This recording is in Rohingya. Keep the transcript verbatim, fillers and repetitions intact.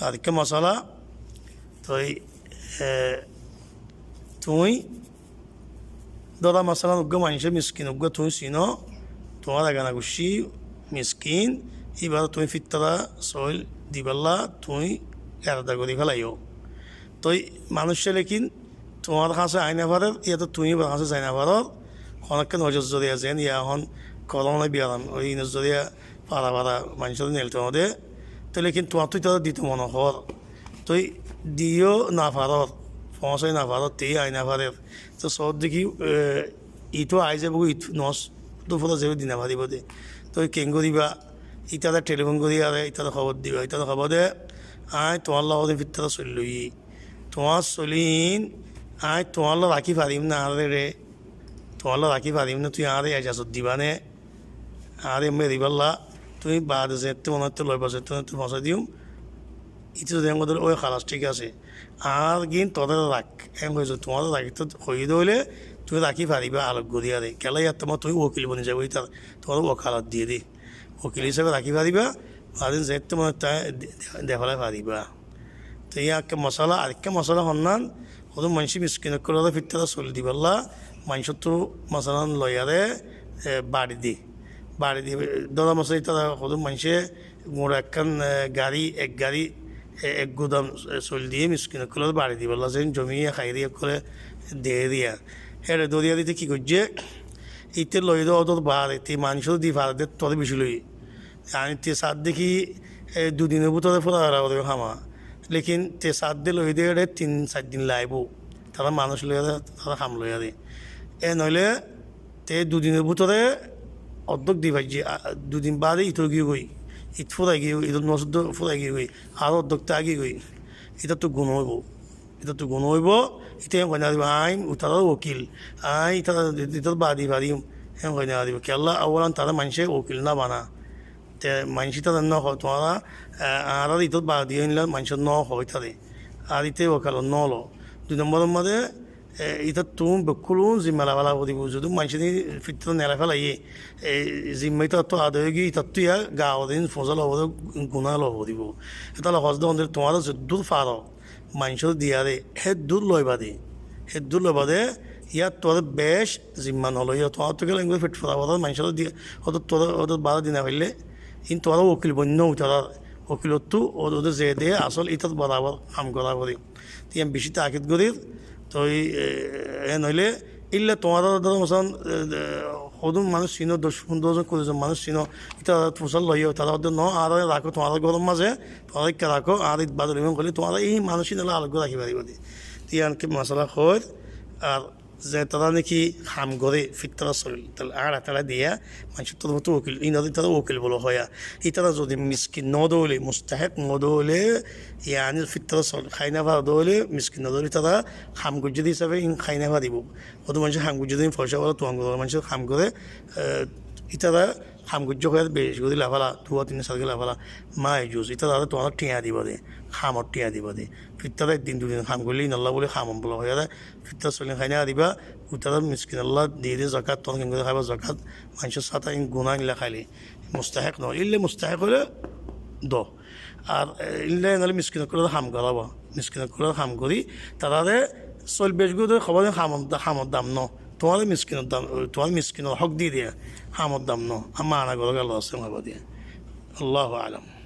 Ar ekká masala, toi, e, tuñí dóro masalan uggúa maincé miskin uggúa tuñí sinó, tuáñr egana guccí miskin, íbaré tuñí fittára soil dibálla tuñí erada gorí félaiyó. Toi manúiccé lekin tuáñr hañsé aái nofarér, yáto tuñí íbar hañsé zai nofarór, honó ekkán wojor zoriya zeén yá ehón koróna biyaram, ói inor zoriya fara fara maincóre neilto node, toi lekin tuáñttú ítara dito mone hoór. Toi diyó nofarór, foóñsai nofarór, tei aái nofarér. Toi soódde ki, e, itú aái zaibói, itú noós dúfura zaibói di nofaribóu de. Toi keéngoríba, ítara telifón gorí aré, ítara hóbor diba, ítara hóbor de, aññí tuáñlla hoóde fittára soil loiyí. Tuáñr soilín aññí tuáñlla rakí farim né añáre re? Tuáñlla rakí farim né? Tui añáre ejazot diba né? Añáre emmá eribálla, tui baade zeéñtte mone hoó loiba, zeéñtte mone hoó foóñsai diyum. Ítara zodi eéngorí ói, halas, thík asé. Añár gín toré rak, eéngorí zodi tuáñre rakíto hoiyé dé óile, tui rakí faribá alok gorí aré. Kiyólla yáttu tui wokil boni zaibói ítar, tuáñre wokalot diyé dé. Wokil hísabe rakí faribá, baade zeéñtte mone hoó de-, de-, defélai faribá. Toi yían ekká masala, ar ekká masala honnán, hodún maincé miskin ókkolóre fittára soil dibálla, maincóttu masalan loiyaré, e, baçi di. Baçi di, dóro masalan ítara hodún maincé guñça ekkán, e, garí, ek garí, e, ek gudam, e, soil diyé miskin ókkolóre baçi dibálla, zeén zomiya hairi ókkolé de diya. Héçe dóriya dite ki goijjé? Íte loiyé dé ódor baade, te maincóre di fare dé, tuáñre bicí loiyé. Yáni te saádde ki, e, dui dinor bútore fúra fela foribo háma. Lekin te saádde loiyé dé éçe tin sair din laibóu. Tará manúic loiyaré, tará ham loiyaré. E noóile te dui dinor bútore oddók di faijjé, a, dui din baade ito giyói goi. It fúrai giyói goi, itor noós uddúa fúrai giyói goi. Aró oddók táki goi. Ítattú guná óibo. Ítattú guná óibo, íte eén hoi nofaribó, aññí itarar wokil, aññí itarar, itarar baadi farim, eén hoi nofaribó. Kiyólla, awalan tará maincé wokil no bana. Te maincé ítare no hoó, tuáñra, e, añárar ítar baadi óinla maincé no hoó ítare. Ar íte wokalot no lo. Dui nombor ot mazé, e, ítattú bekkún zimma loi fela foribó. Zodi maincé fittára nelai felaiyé, e, zimma ítattú adai ói giyé, ítattú yá gaor din fusá lo foribó, guná lo foribó. Ítara hosde hondilla tuáñra zeddúr faro, maincóre diyaré, héddúr loiba de. Héddúr loiba de, yáttu aró bec zimma no loiyó. Tuáñrattú kiyólla eéngorí feth fura fora, maincóre di-, ódor tuáñra, ódor baade di no faillé, iín tuáñra wokil boinno, itarar wokilottú, ó-, ódor zede asól ítar borabor ham gora fore. Te yían bicí taakid gorír, toi, e, e noóile, ílla tuáñra dóro, masalan, e, e, hodún manúic sinó, doc, fundoro zon, kuri zon manúic sinó, ítara fusár loiyó, tará hoódde, no, añáre rakó tuáñrar góror mazé, tuáñra ekká rakó, añáre ibá dóri mone goillé, tuáñra hé manúic ínolla alok gorí rakí faribá de. Te yían ki masala hoóir, ar zetará niki ham goré, fittára soil, tóile añára tará diya, maincór torfóttu wokil, ínore ítara wokil bóli hoó. Ítara zodi miskin no dóile, mustahek no dóile, yáni fittára soil hái no fare dóile, miskin no dóile, ítara ham goijjé de hísabe ín hái no faribó. Hodún maincé ham goijjé de, foicá wala tuáñgor maincé ham goré, e, ítara ham goijjé hoiyé bec gorí lafala, duwa tin sair gorí lafala, maijuz, ítararé tuáñra thiañ diba de, hamor thiañ diba de. Fittára ek din dui din ham goillé ínolla bóli ham bóli hoiyé de, fittára soil hái no faribá, ítara miskinolla di de zakat, tuáñra keéngorí háiba zakat, maincór sáta ín guná ílla háile. Mustahek no, ílla mustahek óile do. Ar, e, ílla noóile miskin ókkolóre ham gorába. Miskin ókkolóre ham gorí, tararé soil bec gorí dóri, hoiba de hamor, hamor dam no. Tuáñra miskinor dam, tuáñra miskinor hók di diya, hamor dam no. Añáre maána gorók, Allar waste hoiba diya. Allahu alam.